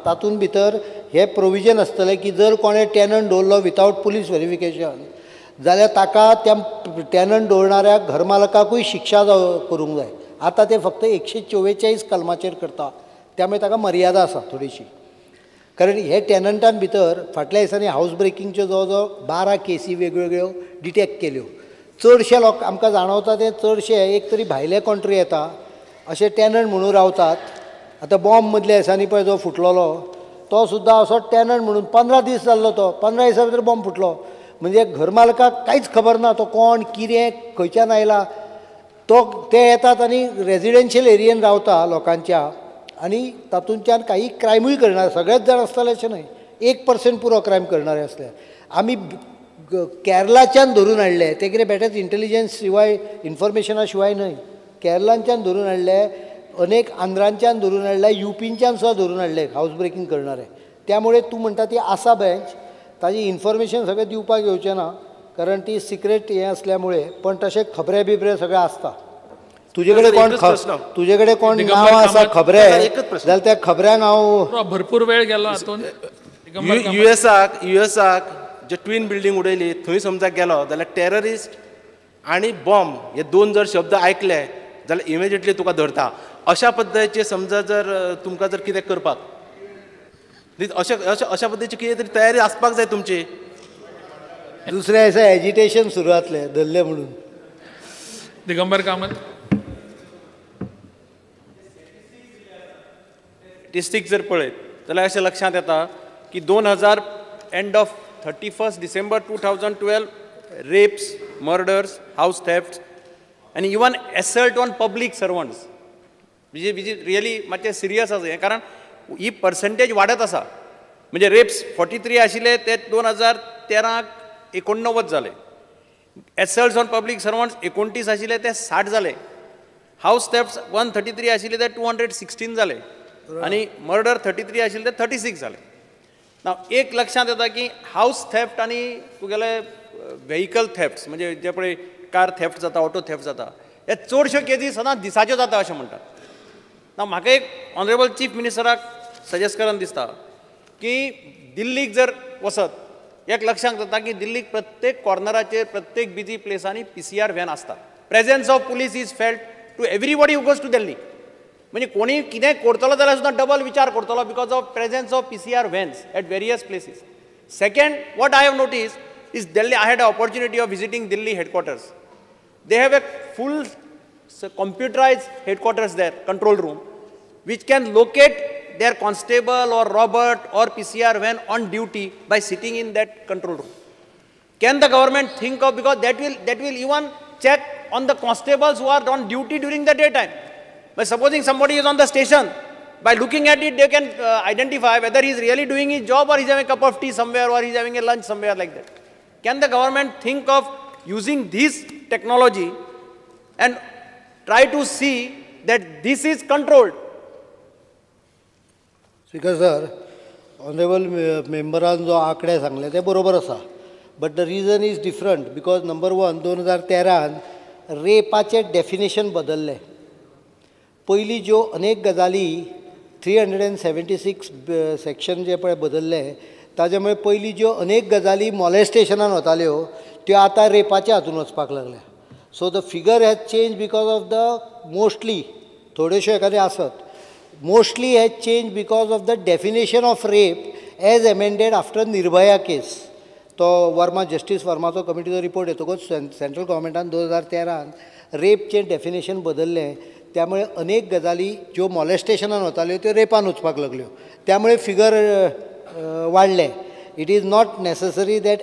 तातूंत भितर हे प्रोविजन आसतलें की जर कोणें टेनंट दवरलो विथआवट पुलीस वेरिफिकेशन जाल्यार ताका त्या टेनंट दवरणाऱ्या घरमालकाकूय शिक्षा करूंक जाय. आतां ते फक्त 144 कलमाचेर करता, त्यामुळे ताका मर्यादा आसा थोडीशी. कारण हे टेनंटान भितर फाटल्या दिसांनी हावस ब्रेकिंगच्यो जवळ जवळ 12 केसी वेगवेगळ्यो डिटेक्ट केल्यो. चडशे लोक आमकां जाणवता ते चडशे एक तरी भायले कोण तरी येता अशे टेनंट म्हणून रावतात. आतां बॉम्ब मदल्या दिसांनी पळय जो फुटलेलो तो सुद्दां असो टेनंट म्हणून 15 दीस जाल्लो, तो 15 दिसां भितर बॉम्ब फुटलो. म्हणजे घरमालकाक कांयच खबर ना तो कोण कितें खंयच्यान आयला. तो ते येतात आनी रेजिडेन्शियल एरियेन रावता लोकांच्या आनी तातूंतल्यान काही क्रायमूय करणार. सगळेच जाण आसतले अशें न्हय, 1% पुरो क्रायम करणारे आसले. आमी केरलाच्यान धरून हाडले ते कितें बेठेच इंटेलिजन्स शिवाय इन्फॉर्मेशना शिवाय न्हय, केरलांच्यान धरून हाडले, अनेक आंध्रांच्यान धरून हाडले, युपींच्यान सुद्दां धरून हाडले हावस ब्रेकिंग करणारे. त्यामुळे तूं म्हणटा ती आसा ब्रँच, ताजी इन्फॉर्मेशन सगळें दिवपाक येवचें ना कारण ती सिक्रेट हें आसल्यामुळे. पण तशें खबरे बिबरे सगळें आसता. तुजे कडेन कोण तुजे कडेन कोण नांव आसा खबरे जाल्यार त्या खबऱ्यांक हांव भरपूर वेळ गेलो. हातून युएसाक जे ट्विन बिल्डींग उडयली थंय समजा गेलो जाल्यार टेररिस्ट आनी बॉम्ब हे दोन जर शब्द आयकले जाल्यार इमिजिएटली तुका धरता. अशा पद्दतीचे समजा जर तुमकां जर कितें करपाक अशा अशा पद्दतीची कितें तरी तयारी आसपाक जाय तुमची. दुसऱ्या दिसा एजिटेशन सुरू जातलें धरलें म्हणून. दिगंबर कामत, स्टॅटिस्टिक्स जर पळयत जाल्यार अशें लक्षांत येता की 2000 end of 31 December 2012 rapes, murders, house thefts आनी even assault on public servants which is really मातशें सिरियस आसा हें, कारण ही पर्संटेज वाडत आसा. म्हणजे रेप्स 43 आशिल्ले ते 2013 89 जाले, एसल्ट्स ऑन पब्लीक सर्वंट्स 29 आशिल्ले ते 60 जाले, हावस थेफ्ट्स 133 आशिल्ले ते 216 जाले आनी मर्डर 33 आशिल्ले ते 36 जाले. नाव एक लक्षांत येता की हावस थेफ्ट आनी तुगेले व्हेकल थेफ्ट्स म्हणजे जे पळय कार थेफ्ट जाता, ऑटो थेफ्ट जाता, हे चडश्यो केजी सदांच दिसाच्यो जाता अशें म्हणटात. ना म्हाका एक ऑनरेबल चीफ मिनिस्टराक सजेस्ट करन दिसता की दिल्लीक जर वचत एक लक्षांत जाता की दिल्लीक प्रत्येक कॉर्नराचेर प्रत्येक बिजी प्लेसांनी PCR van आसता. Presence of police is felt to everybody who goes to Delhi. म्हणजे कोणी कितें करतलो जाल्यार सुद्दां डबल विचार करतलो because of presence of PCR vans at various places. Second, what I have notice is Delhi, I had a opportunity of visiting Delhi headquarters. They have a full computerized headquarters there, control room, which can locate their constable or Robert or PCR van on duty by sitting in that control room. Can the government think of, because that will even check on the constables who are on duty during the daytime. But supposing somebody is on the station, by looking at it they can identify whether he is really doing his job or he is having a cup of tea somewhere or he is having a lunch somewhere like that. Can the government think of using this technology and try to see that this is controlled? Speaker sir, honourable मेंबरान जो आंकडे सांगले ते बरोबर आसा, but the reason is different because number one, 2013 रेपाचें definition बदल्लें. पयलीं ज्यो अनेक गजाली 376 सेक्शन जे पळय बदल्ले ताजे मुळे पयलीं ज्यो अनेक गजाली मॉलेस्टेशनान वताल्यो त्यो आतां रेपाच्या हातून वचपाक लागल्या. So the figure has change because of the mostly, थोड्योश्यो एखाद्यो आसत, mostly has change because of the definition of rape as amended after Nirbhaya case. तो वर्मा, जस्टीस वर्माचो कमिटीचो रिपोर्ट येतकूच सेंट्रल गव्हर्मेंटान 2013 रेपचें डेफिनेशन बदल्लें. त्यामुळे अनेक गजाली ज्यो मॉलेस्टेशनान वताल्यो त्यो रेपान वचपाक लागल्यो, त्यामुळे फिगर वाडलें. It is not necessary that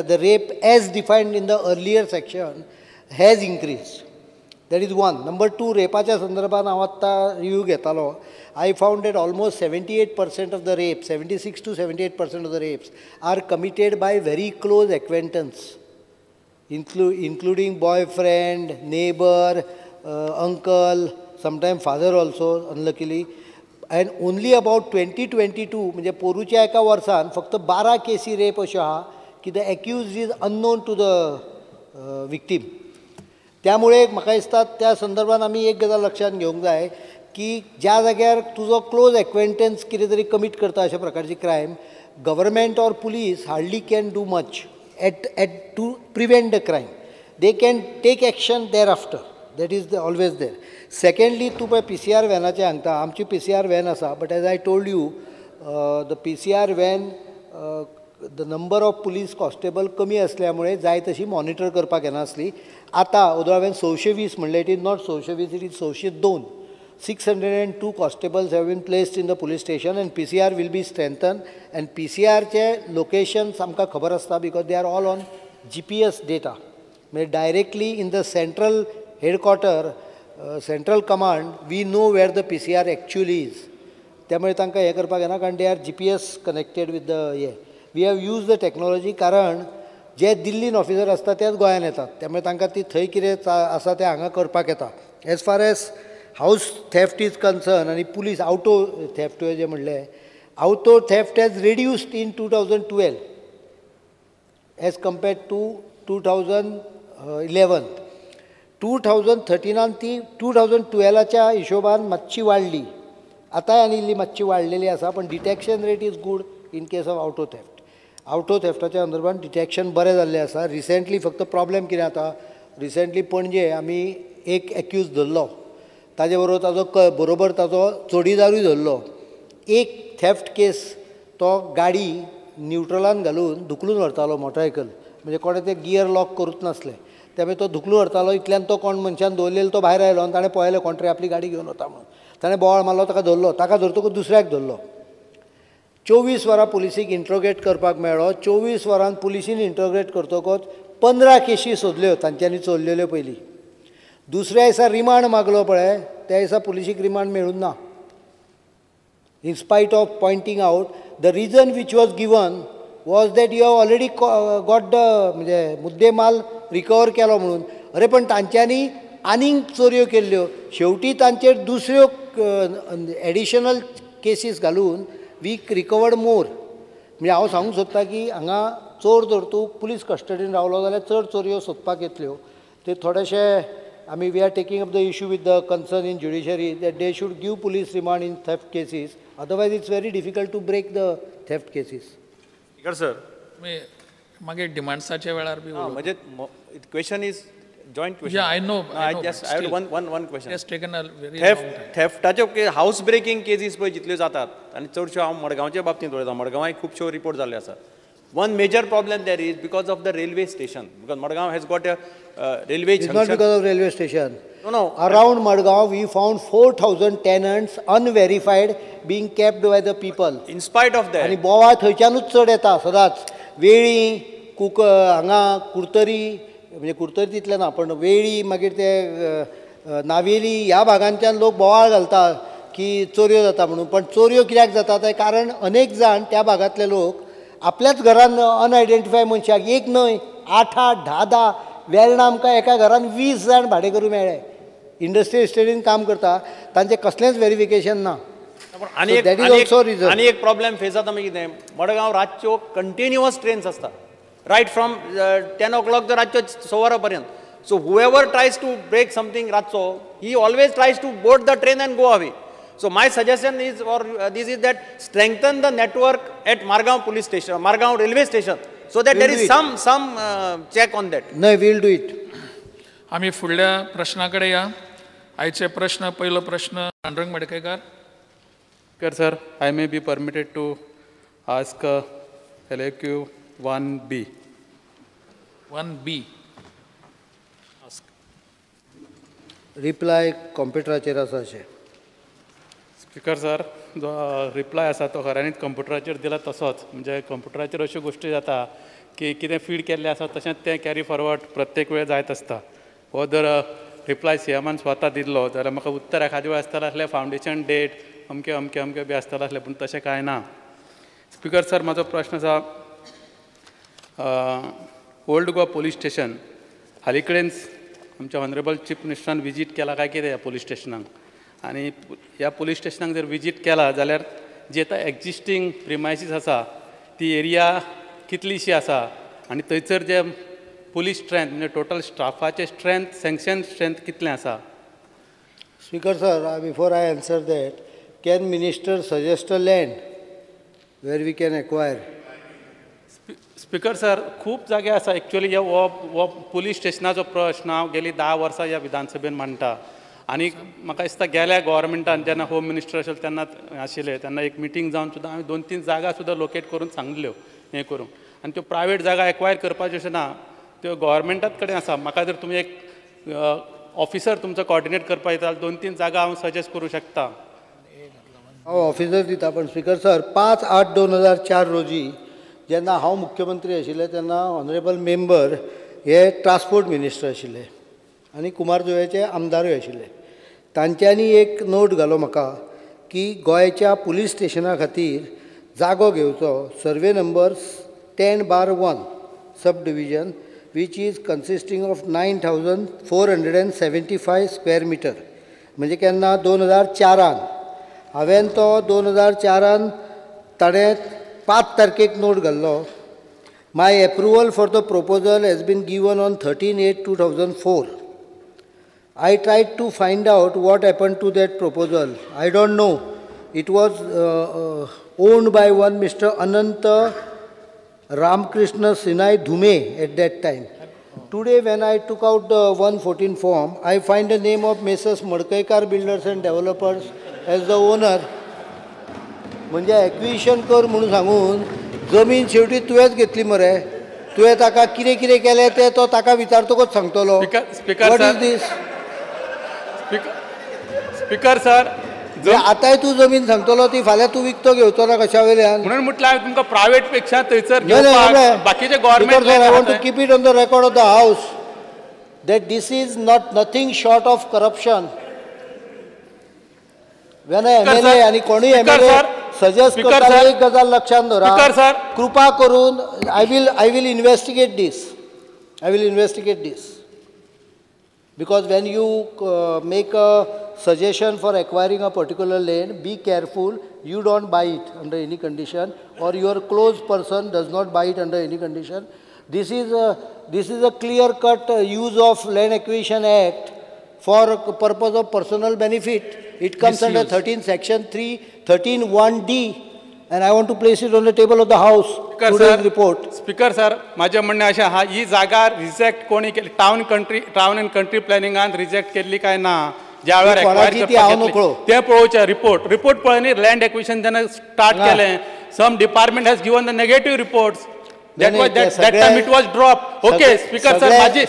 the rape as defined in the earlier section has increased. That is one. Number two, रेपाच्या संदर्भात हांव आत्तां रिव्यू घेतालो. I found that almost 78% of the rapes, 76 to 78% of the rapes are committed by very close acquaintance, including boyfriend, neighbour, uncle, sometime father also unluckily. And only about 2022 म्हणजे पोरूच्या एका वर्सान फक्त 12 केसी rape अश्यो आहा की the accused is unknown to the victim. त्यामुळे म्हाका दिसता त्या संदर्भात आमी एक गजाल लक्षांत घेवंक जाय की ज्या जाग्यार तुजो क्लोज एक्वेंटन्स कितें तरी कमीट करता अशा प्रकारची crime, government or police hardly can do much at to prevent the crime. They can take action thereafter, that is the always there. Secondly, तूं पळय PCR व्हॅनाचें सांगता, आमची PCR van आसा, but as I told you, the PCR van, the number of police constable कमी असल्यामुळे जाय तशी monitor करपाक येनासली. आतां although हांवें 620 म्हणलें, it is not 620, it is 602. 602 constables have been placed in the police station and PCR will be strengthened. And PCRचे locations आमकां खबर आसता because they are all on GPS data. म्हणजे directly in the central headquarter, central command, we know where the PCR actually is. त्यामुळे तांकां हें करपाक येना कारण they are GPS connected with the hey. We have use the technology कारण जे दिल्लीन officer आसता तेच गोंयान येतात, त्यामुळे तांकां ती थंय कितें आसा तें हांगा करपाक येता. As far as house theft is concern आनी पुलीस आवटो थेफ्ट तुवें जें म्हणलें, auto theft has reduced in 2012 as compared to 2011. 2013 ती 2012च्या हिशोबान मातशी वाडली, आतांय आनी इल्ली मातशी वाडलेली आसा, पण detection rate is good in case of auto theft. Auto थेफ्टाच्या संदर्भात डिटेक्शन बरें जाल्लें आसा. रिसेंटली फक्त प्रॉब्लेम कितें जाता, रिसेंटली पणजे आमी एक एक्यूज धरलो, ताजे बरोबर ताजो बरोबर ताजो जोडीदारूय धरलो. एक थेफ्ट केस तो गाडी न्युट्रलान घालून धुकलून व्हरतालो मोटरसायकल, म्हणजे कोणें तें गियर लॉक करूंक नासलें, त्यामुळे तो धुकलून व्हरतालो. इतल्यान तो कोण मनशान दवरलेलो तो भायर आयलो आनी ताणें पळयलें कोण तरी आपली गाडी घेवन वता म्हणून, ताणें बोवाळ मारलो, ताका धरलो. ताका धरतकूच दुसऱ्याक धरलो. 24 वरां पुलिसीक इंट्रोगेट करपाक मेळ्ळो. 24 वरान पुलिसीन इंट्रोगेट करतकच 15 केशी सोदल्यो तांच्यांनी चोरलेल्यो पयलीं. दुसऱ्या दिसा रिमांड मागलो पळय, त्या दिसा पुलिसीक रिमांड मेळूंक ना. In spite of pointing out the reason which was given was that you have already got the म्हणजे मुद्देमाल रिकवर केलो म्हणून. अरे पण तांच्यांनी आनीक चोरयो केल्ल्यो, शेवटी तांचेर दुसऱ्यो एडिशनल केसीस घालून we recovered मोर. म्हणजे हांव सांगूंक सोदता की हांगा चोर जर तूं पुलीस कस्टडीन रावलो जाल्यार चड चोरयो सोदपाक येतल्यो. ते थोडेशे आमी we are taking up the issue with the concern in judiciary that they should give police remand in theft cases, otherwise it's very difficult to break the theft cases. Sir, मागीर डिमांड्साच्या वेळार बी म्हणजे question is joint question. Yeah, I know. I just I have one question. Has taken a very long time. थेफ्टाच्यो house breaking cases पळय जितल्यो जातात, आनी चडश्यो हांव मडगांवच्या बाबतींत उलयतां, मडगांवाय खुबश्यो रिपोर्ट जाल्ल्यो आसात. One major problem there is because of the railway station, because Madgaon has got a railway junction. It's not because of railway station. No. Around Madgaon we found 4,000 tenants unverified being kept by the people. In spite of that. आनी बोवाळ थंयच्यानूच चड येता सदांच. वेळी, cook हांगा कुर्तरी, म्हणजे कुर्तरी तितलें ना पण वेळी, मागीर ते नावेली ह्या भागांच्यान लोक बोवाळ घालता की चोरयो जाता म्हणून. पण चोरयो कित्याक जाता तें कारण अनेक जाण त्या भागांतले लोक आपल्याच घरान अनआयडेंटिफाय मनशाक एक न्हय 8 8 10 10 वेर्णा आमकां एका घरान 20 जाण भाडें करूं मेळ्ळे, इंडस्ट्रियल इस्टेटीन काम करता, तांचें कसलेंच वेरिफिकेशन ना. आनी एक प्रॉब्लेम फेस जाता मागीर कितें, मडगांव रातच्यो कंटिन्युअस ट्रेन्स आसता, रायट फ्रॉम 10 o'clock तर रातच्यो 6 वरां पर्यंत. So whoever tries to break something रातचो, he always tries to board the train and go away. So my suggestion is, or this is that strengthen the network at Margao police station, Margao railway station, so that there is some check on that. No, we will do it. आम्ही फुडल्या प्रश्ना कडेन या. आयचे प्रश्न, पहिलो प्रश्न Pandurang Madkaikar. Sir, I may be permitted to ask LAQ 1B. 1B. Ask. Reply कॉम्प्युटराचेर आसा अशें. स्पीकर सर, जो रिप्लाय आसा तो खऱ्यांनीच कंप्युटराचेर दिला तसोच, म्हणजे कंप्युटराचेर अश्यो गोश्टी जाता की कितें फीड केल्लें आसा तशेंच तें कॅरी फॉरवर्ड प्रत्येक वेळ जायत आसता. हो जर रिप्लाय सी एमान स्वता दिल्लो जाल्यार म्हाका उत्तर एखादी वेळ आसतलें आसलें, फावंडेशन डेट अमकें अमकें अमकें बी आसतलें आसलें, पूण तशें कांय ना. स्पीकर सर, म्हाजो प्रश्न आसा, ओल्ड गोवा पोलीस स्टेशन हाली कडेन आमच्या ऑनरेबल चीफ मिनिस्टरान विजीट केला काय कितें ह्या पोलीस स्टेशनाक, आनी ह्या पोलीस स्टेशनाक जर विजीट केला जाल्यार जी आतां एक्जिस्टींग प्रिमायसीस आसा ती एरिया कितलीशी आसा, आनी थंयसर जे पुलीस स्ट्रेंथ म्हणजे टोटल स्टाफाचें स्ट्रेंथ, सँक्शन स्ट्रेंथ कितलें आसा? Speaker sir, before I answer that, can minister suggest a land where we can acquire? Speaker sir, खूब जागे आसा. एक्चुअली हो पुलीस स्टेशनाचो प्रश्न हांव गेली 10 वर्सां ह्या विधानसभेन मांडटा आनी म्हाका दिसता गेल्या गव्हर्मेंटान जेन्ना होम मिनिस्टर आशिल्ले तेन्ना आशिल्ले तेन्ना एक मिटींग जावन सुद्दां हांवें 2-3 जागा सुद्दां लोकेट करून सांगल्यो हें करूंक. आनी त्यो प्रायवेट जागा एक्वायर करपाच्यो अशें ना, त्यो गव्हर्मेंटात कडेन आसा. म्हाका जर तुमी एक ऑफिसर तुमचो कॉर्डिनेट करपाक येता जाल्यार 2-3 जागा हांव सजेस्ट करूं शकता. हांव ऑफिसर दिता. पण स्पीकर सर, 5/8/2004 रोजी जेन्ना हांव मुख्यमंत्री आशिल्ले तेन्ना ऑनरेबल मेंबर हे ट्रान्सपोर्ट मिनिस्टर आशिल्ले आनी कुमारजुंवेचे आमदारूय आशिल्ले. तांच्यांनी एक नोट घालो म्हाका की गोंयच्या पुलीस स्टेशना खातीर जागो घेवचो, survey number 10/1 sub division which is consisting of 9,475 square metre. म्हणजे केन्ना 2004 हांवें तो 2004 ताणें 5 तारखेक नोट घाल्लो. My approval for the proposal has been given on 13/8/2004. I tried to find out what happened to that proposal. I don't know. It was owned by one Mr. Ananta Ramakrishna Sinai Dhume at that time. Today when I took out the 114 form, I find the name of Messrs. Madkaikar Builders and Developers as the owner. म्हणजे acquisition कर म्हणून सांगून जमीन शेवटी तुवेंच घेतली मरे. तुवें ताका कितें कितें केलें तें तो ताका विचारतकूच सांगतलो. What is this? Speaker sir, आतांय तूं जमीन सांगतलो ती फाल्यां तूं विकतो घेवचो ना कशा वयल्यान. म्हणून म्हटल्यार हांवें तुमकां प्रायवेट पेक्षा थंयसर घेवपाक बाकीचे government. I want to keep it on the record of the house that this is not nothing short of corruption. When MLA आनी कोणूय एमएलए सजेस्ट करता एक गजाल लक्षांत दवरा, कृपा करून I will investigate this. I will investigate this. Because when you make a suggestion for acquiring a particular land, be careful you don't buy it under any condition, or your close person does not buy it under any condition. This is a clear-cut use of Land Acquisition Act for purpose of personal benefit. It comes under 13 section 3, 13(1)(d), and I want to place it on the table of the house. Today's report. Speaker sir, माझे म्हणणें अशें आहा, ही जागा reject कोणी केली, town and country प्लॅनिंगान reject केल्ली काय ना ज्या वेळार एक्वायर करपाक घेतली तें पळोवचें. रिपोर्ट पळय न्ही, लँड एक्विजिशन जेन्ना स्टार्ट केलें, some department has given the negative reports. That was that time it was dropped. Okay, Speaker sir, माझी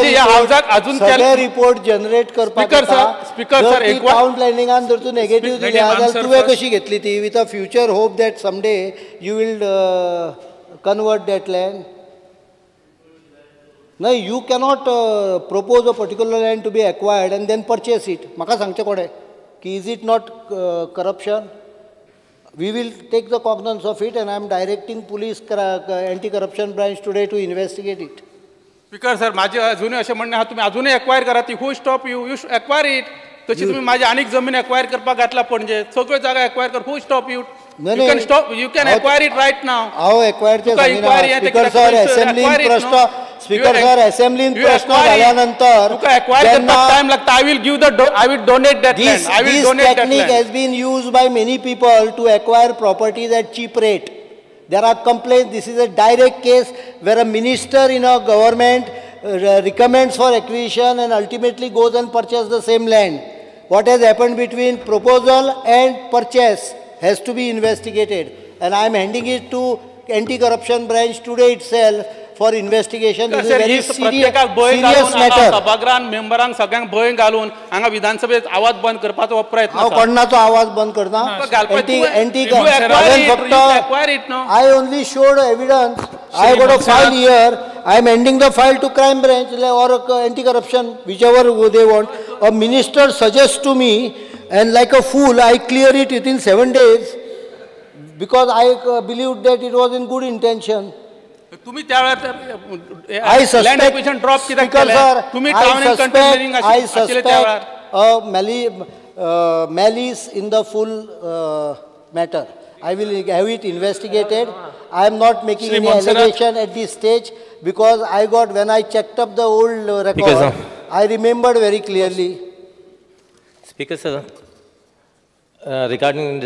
ह्या हावजाक अजून सगळे रिपोर्ट जनरेट करपाक. स्पीकर सर, टावन प्लॅनिंगान जर तूं नेगेटीव दिल्या जाल्यार तुवें कशी घेतली ती with a future hope that someday you will convert that land. न्हय, you cannot propose a particular land to be acquired and then purchase it. म्हाका सांगचें कोणें की is it not corruption? We will take the cognizance of it, and I am directing police anti-corruption branch today to investigate it. Speaker sir, माझे अजूनही अशें म्हणणें आहा, तुमी अजूनय एक्वायर करा ती. Who stop you? You acquire it. तशी तुमी माझी आनीक जमीन एक्वायर करपाक घातला पणजे, सगळ्यो जागा एक्वायर कर. Who stop you? You can stop, you can acquire it right now. हांव एक्वायर तें सांगिना. स्पीकर सर, असेंब्लीन प्रश्न, स्पीकर सर, असेंब्लीन प्रश्न जाल्या नंतर तुका एक्वायर करपाक टायम लागता. I will give the, I will donate that land. I will donate that land. This technique has been used by many people to acquire properties at cheap rate. There are complaints. This is a direct case where a minister in a government recommends for acquisition and ultimately goes and purchases the same land. What has happened between proposal and purchase has to be investigated, and I am handing it to anti-corruption branch today itself for investigation. This is a very serious matter. सभागृहान मेंबरांक सगळ्यांक भंय घालून हांगा विधानसभेत आवाज बंद करपाचो प्रयत्न. हांव कोणाचो आवाज बंद करना. I only showed evidence. I got a file here. I am handing the file to crime branch or anti-corruption, whichever they want. A minister suggests to me, and like a fool, I clear it within 7 days because I believed that it was in good intention. तुम्ही त्या वेळार land acquisition drop कित्याक केलें? तुम्ही town and country planning आशिल्ले त्या वेळार. Malice in the full matter. I will have it investigated. I am not making any allegation at this stage because I got, when I checked up the old record, I remembered very clearly. Speaker sir, regarding this